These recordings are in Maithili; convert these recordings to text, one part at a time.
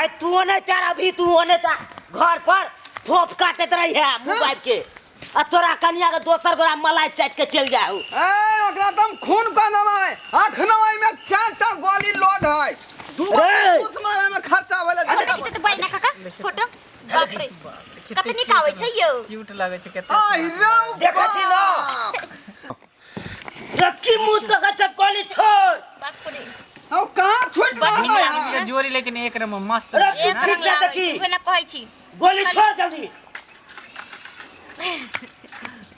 आय तू नहीं तार अभी तू ओने ता घर पर फोप काटत रही है मुंह बाब के आ तोरा कनिया के दोसर गोरा मलाई चाट के चल जाऊ। ए ओकरा तुम खून कऽ देबै। अखनो ओहिमे 4 टा गोली लोड है। दू गो ए! कुछ मारे में खर्चा भेलै। देखै छै तऽ बैठ ना काका फोटो। बाप रे, कते नीक आबै छै यौ। क्यूट लगै छै कते। आइ रौ। देखै छी ना? बाप। रक्की मुंह तक अच्छा गोली छोड़। बाप रे। हौ, कहाँ छूट बड़ नीक रहल लागै है? छै ने? जोड़ी लेकिन एक नंबर मस्त। अरे तू एक ठीक रंग से लागै छै देखी। उहे ना कहै छी। गोली छोड़ जल्दी।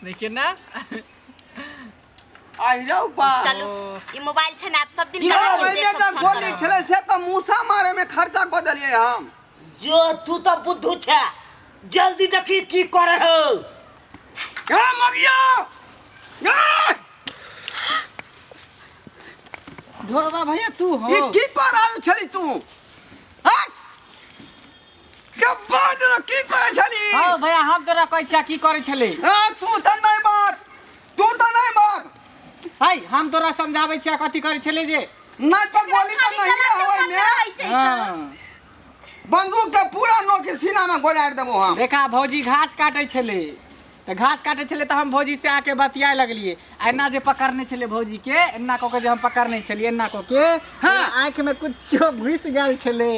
देखिए ना। आइ रौ बाप। चलू, ई मोबाइल छै ने, आब सब दिन की करा हो, के ओहिमे देखब तऽ फोन गोली करब। छलै से तऽ मूसा मारे में खर्चा कऽ देलियै हम। जो तू तो बुद्धू छे, जल्दी देखी की करे हो। ए मगिया, ए! ढोरबा भैया तू हो? ई की कऽ रहल छली तू? हैं के बाज न, की करै छली? हौ भैया, हम तोरा कहै छिया की करै छली। ए, तू तऽ नहि बाज, तू तऽ नहि बाज। है, हम तोरा समझाबै छिया कथी करै छली जे। नहि तऽ गोली तऽ खाली नहिए गलत होय बात मे। रहै छै तऽ। हाँ। बंदूक के पूरा नोक सीना में गोजारि देबो हम। देखा भौजी, घास काटै छलै तऽ घास काटै छलै तऽ हम भौजी से आके बतियाए लगलियै आ एना जे पकड़ने छलै भौजी के, एना कऽ के जे हम पकड़ने छलियै एना कऽ के, हाँ। आँखि में कुछो घुसि गेल छलै।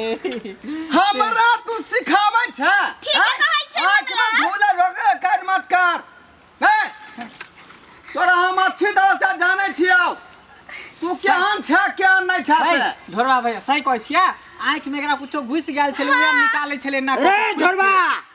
हमरा तू सिखाबै छै? ठीके कहै छै। आँखि में मतलब। धूल रोके काज मत कर। ए, तोरा हम अच्छी तरह से जानै छियौ, तू केहन छै केहन नहि छै है, से। ढोरबा भैया, सही कहै छियै, आँखि में एकरा कुछो घुसि गेल छलै, उएह हम निकालै छलै एना कऽ रे के। ढोरबा,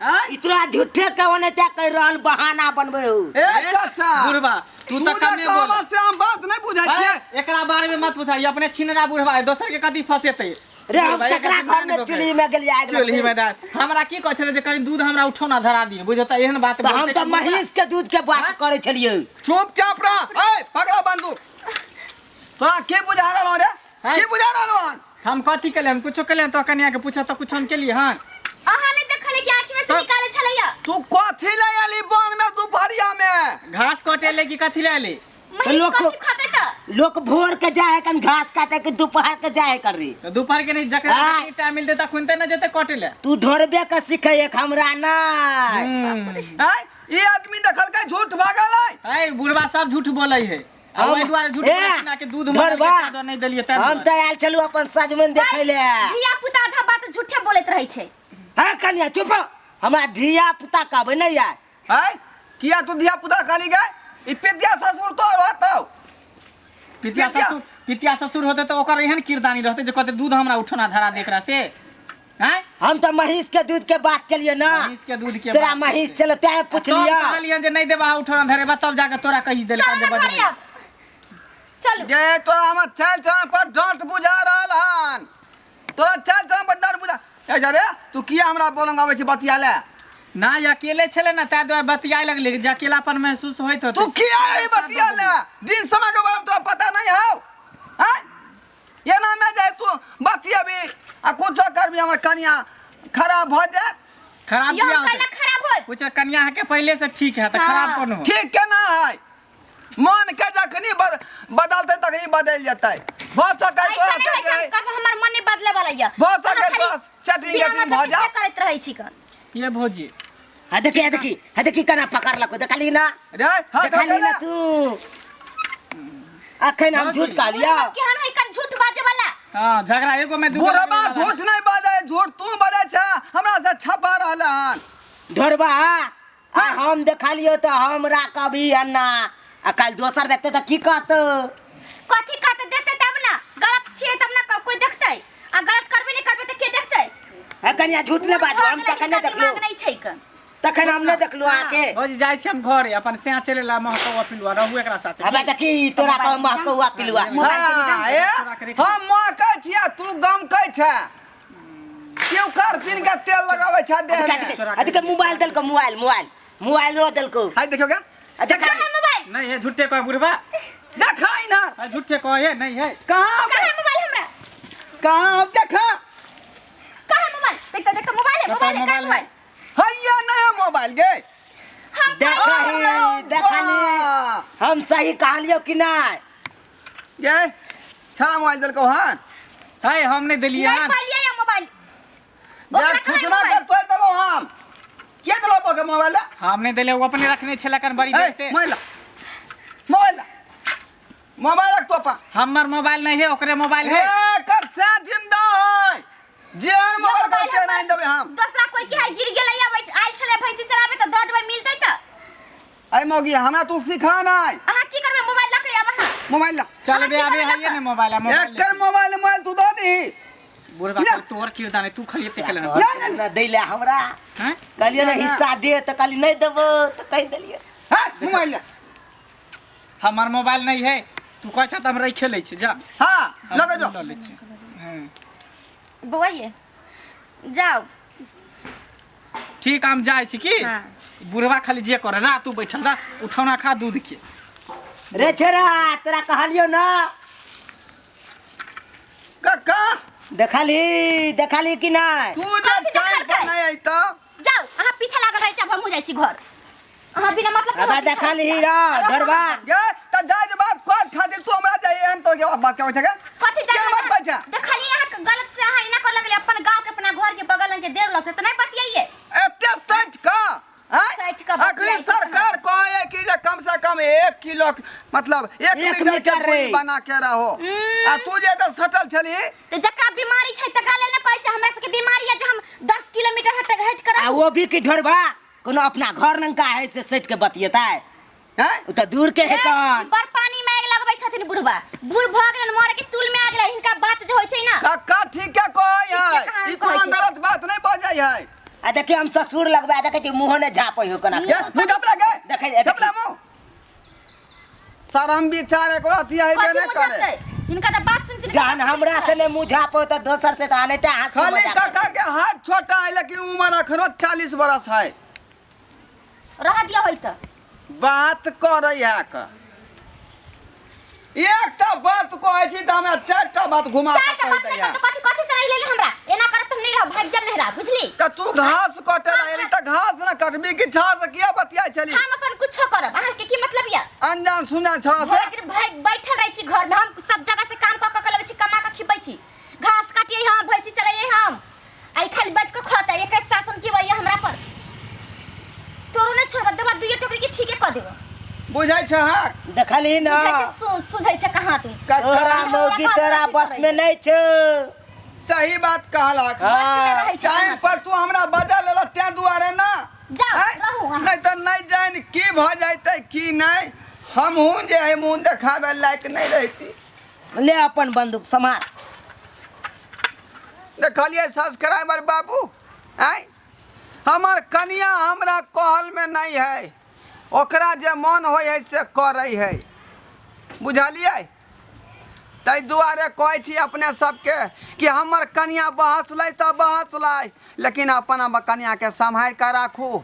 आँय? इतना झूठे के ओने ते कह रहल बहाना बनबे हो। ए चाचा। बुढ़बा तू तू तऽ जे कमे बोल। कहबह से हम बात नहि बुझै छियै। है, एकरा बारे में मत पूछा, ई अपने छिनरा बुढ़बा है, दोसर के कथी फंसेतै। रे हम बुढ़बा, ककरा एकरा घर में चूल्ही में गेलियै आगि चूल्ही लगबै? में दाल हमरा की कहै छलै जे कनि दूध हमरा उठौना धरा दिए, बुझौ तऽ एहन बात तऽ हम बोलतै तऽ कि बुढ़बा- महींस के दूध के बात हाँ? करै छलियै। चुपचाप रह। ए, पकड़ा बंदूक। तोरा के बुझा रहल रे? है? की बुझा रहल हन? हम कथी केलियै? हम कुछो केलियै? तो कनिया के पूछा तऽ कुछो हम केलियै हन? अहाँ नहि देखलियै कि आँखि में से निकालै छलैया? तू कथी ले एली वन में दुपहरिया में? घास कटे ले कि कथी ले एली? महींस लोक- कथी खतै तऽ? लोक भोर के जाए कन घास काटे के दोपहर के जाए कर री? तऽ दोपहर के नहीं, जकरा हाँ। जखनी टाइम मिलतै तखन ने जेतै कटे ले। तू ढोरबे के सीखे एक हमरा नहीं। हैं, ई आदमी देखलकै झूठ भागल है। है बुढ़बा, सब झूठ बोलै है आ हम- ओहि दुआरे झूठ ए, बोलै छी ना कि दूध ढोरबा। मरल नहि देलियै ताहि हम दुआरे। तऽ आयल छलहुँ अपन सजमनि देखै ले। धिया पुता आधा बात झूठे बोलैत रहै छै। हाँ कनिया, चुप रहो। हमरा धिया पुता कहबै नहीं यार। हैं, किया तू धिया पुता कहली गे? ई पितिया ससुर तो रहतौ। पितिया पितिया- ससुर, पितिया ससुर होते तऽ ओकर एहन किरदानी रहतै जे कहतै दूध हमरा उठौना धरा दे एकरा से, हैं? हम तऽ महींस के दूध के बात केलियै ना। महींस के दूध के तोरा बात। महींस छलो तें तब पुछलियै। कहलियन जे नहि देबा उठौना धरेबा, तब जाके तोरा कहि देलका चलू जे ने घरे बजबै। आब, चलू। गे, तोरा हमर चाल चलन पर डांट बुझा रहल हन। तोरा चाल चलन पर डांट बुझा। ए जा रे, तू किया हमरा बोलंग आबै छी बतिया ले? ना, ई अकेले छलै ने, ताहि दुआरे बतियाए लगलै जे अकेलापन महसूस होइत होतै। तू किया ई बतिया ले? दिन समय के बारे में तोरा पता नहीं हौ? हैं, एना में जाय तू बतियबी आ कुछो करबी, हमर कनिया खराब भऽ जायत। खराब यौ, किया हम होतै? कैला खराब होत? कुछ कनिया के पहले से ठीक है तऽ हाँ। खराब कोन हो? ठीक केना है? मन के जखनी बदलतै तखनी बदलि जेतै। भऽ सकै ऐसा तोरा नहि होइ छै, से हम कहब हमर मन नहि बदले वाला यऽ। भऽ सकै अहाँ खाली बस सेटिंग बिना गेटिंग मतलब भऽ के जाए। से करैत रहै छी कन। ये भौजी। हाँ देखी, हाँ देखी, हाँ देखी, केना पकड़लको, देखली ना? रे हाथ देखली ना? हटेला। तू अखन हम झूठ कहलियै? बुढ़बा केहन होइ कन झूठ बाजे वाला। हाँ, झगड़ा एगो में दूगो। बुढ़बा झूठ नहीं बाजै, झूठ तू बाजै छै, हमरा से छपा रहल हन। ढोरबा, आ हम देखलियो तऽ हमरा कभी अन्ना आ काल्हि दोसर देखते तऽ की कहतौ? कथी कहतै? देखतै तब ना। गलत छियै तब ना कोइ देखतै, आ गलत करबे नहि करबै तऽ के देखतै? है कनिया, झूठ नहि बाजू, हम तखन नहि देखलहुँ। दिमाग नहि छै कन। तखन हम नहि देखलहुँ अहाँके। भौजी, जाइ छी हम घरे अपन सैया चले ला महकौआ पिलुआ, रहू एकरा साथे। हबे देखी, तोरा कह महकौआ पिलुआ। हाँ, ए, हम महकै छियै, तू गमकै छै। क्यों कर पीन के तेल लगाबै छै देह में? अरे मोबाइल देलको, मोबाइल मोबाइल मोबाइल रो देलको। हाय देखियो क्या। आ देखा। कहाँ मोबाइल? नहीं है, झूठे कह बुढ़बा। देखा ना। आ, झूठे कह है, नहीं है। कहाँ? कहाँ मोबाइल हमरा? कहाँ, देखा। कहाँ मोबाइल? देखता देखता, मोबाइल है? बताओ, मोबाइल है? कहाँ? मोबाइल है। मोबाइल हैया नया मोबाइल गे। हम देखही, देखली, हम सही कहलियो कि नहीं? गे, छा मोबाइल देलको हन? है, हम नहीं देलिए नहीं हन। पालिए या मोबाइल। ओकरा सूचना के तोड़ देबो हम। के देलो के मोबाइल? हम नहीं देले, वो अपने रखने छला कन बड़ी देर से। मोबाइल मोबाइल मोबाइल रख तो पा। हमर मोबाइल नहीं है, ओकरे मोबाइल है। ए कर से जिंदा है जे मोबाइल का के नहीं देबे हम। दूसरा कोई के है गिर गेलै आबै आइल छले भैंसी चराबे त द देबै मिलतै त। अरे मौगी हमरा तू सिखा नहीं। अहाँ की करबै मोबाइल ल के आब अहाँ? मोबाइल ला चल बे आबे है ने मोबाइल मोबाइल एकर मोबाइल मोबाइल तू दे दी। बुढ़वा तोर किरदाने तू खाली एते केले ना दैले हमरा। हैं कहलिए ना हिस्सा दे त कहली नहीं देबो त कहि देलिए। हां मोबाइल ला। हमर मोबाइल नहीं है, तू कहै छ त हम रखे लै छी जा। हां लगे जो ल लै छी। हां बौआइए जाओ। ठीक हम जाइ छी की। हां बुढ़वा खाली जे करे रा तू बैठल रा उठौना खा दूध के। रे छेरा तोरा कहलियो ना काका देखली देखली कि नहीं? तू जे टाइम पर नहीं आई त जाओ। अहाँ पीछे लागल रहै छी, अब हमहु जाइ छी घर। अहाँ बिना मतलब के अब देखली रा डरबा गे त जाय जे बात खोज खातिर तू हमरा जाय एहन तो के बात के होय छै के कथि जाय बात कहै छै? देखली अहाँ गलत से अहाँ एना कर लगलियै। अपन गांव के अपना घर के बगल के देर लगतै त नहीं बतियाइए। एते सच का अखनी सरकार कहे कि जे कम से कम 1 किलो मतलब 1 मीटर के दूरी बना के रहो आ तू जे त सटल छली त जकरा बीमारी छै तकरा लेल न कहै छै। हमरा सबके बीमारी है जे हम 10 किलोमीटर हट हट कर आ वो भी की ढोरबा कोनो अपना घर नंका है से सट के बतियता है। हैं उ त दूर के है कौन बड़ पानी में आग लगबै छथिन बुढ़बा। बुढ़ भ गेलन मरे के तुल में आ गेलै। हिनका बात जे होय छै ना काका ठीक के कहै है, ई कोनो गलत बात नहीं बजै है। आ देखिए हम ससुर लगबा देखै छी मुंह ने झापै हो कोना के मुंह झापला के देखै झापला मुंह शरम बिचारे को अथी है ने करे। हिनका त बात सुन सुन जान हमरा से ने मुंह झापो त दोसर से त आने त हाथ खाली काका के हाथ छोटा है लेकिन उम्र अखनो 40 बरस है। रह दिया होई त बात करै है का एकटा बात कहै छी त हमरा चारिटा बात घुमा के कहि दैया। कथि कथि से रहि लेले हमरा एना करत हम नहीं रह भाग जब नहीं रह बुझली। त तू घास कटे ला एली त घास ना कटबी कि छा से किया बतिया छली? हम अपन कुछो करब अहाँ के की मतलब या? अनजान सुनजान छा से बैठल रहै छी घर में। हम सब जगह से काम क क के लबै छी, कमा के खिबै छी, घास काटियै हम, भैंसी चलैयै हम। आई खाली बैठ के खतै एकर शासन की वैया हमरा पर। तोरो नै छोड़ब देबा दुइये टोकरी के ठीके क देबो। बुझै छ हां देखली ना बुझै छ सुझै छ कहां तू तोरा मौगी तोरा बस में नहीं छ। सही बात कहलक बस में रहै छ। टाइम पर तू हमरा बजा लेला ते दुआरे ना जाओ रहू अहाँ। नहीं त नहीं जान की भ जाइतै की नहीं। हमहूँ जे है मुंह देखाबे लायक नहीं रहती। ले अपन बंदूक समार। देखलिए सब्सक्राइबर बाबू आय हमर कनिया हमरा कहल में नहीं है, ओकरा जे मन होय है से करै है बुझलिए। ताहि दुआरे कहै छी अपने सबके कि हमर कनिया बहसलै तऽ बहसलै लेकिन अपन कनियाके सम्हारि कऽ राखू।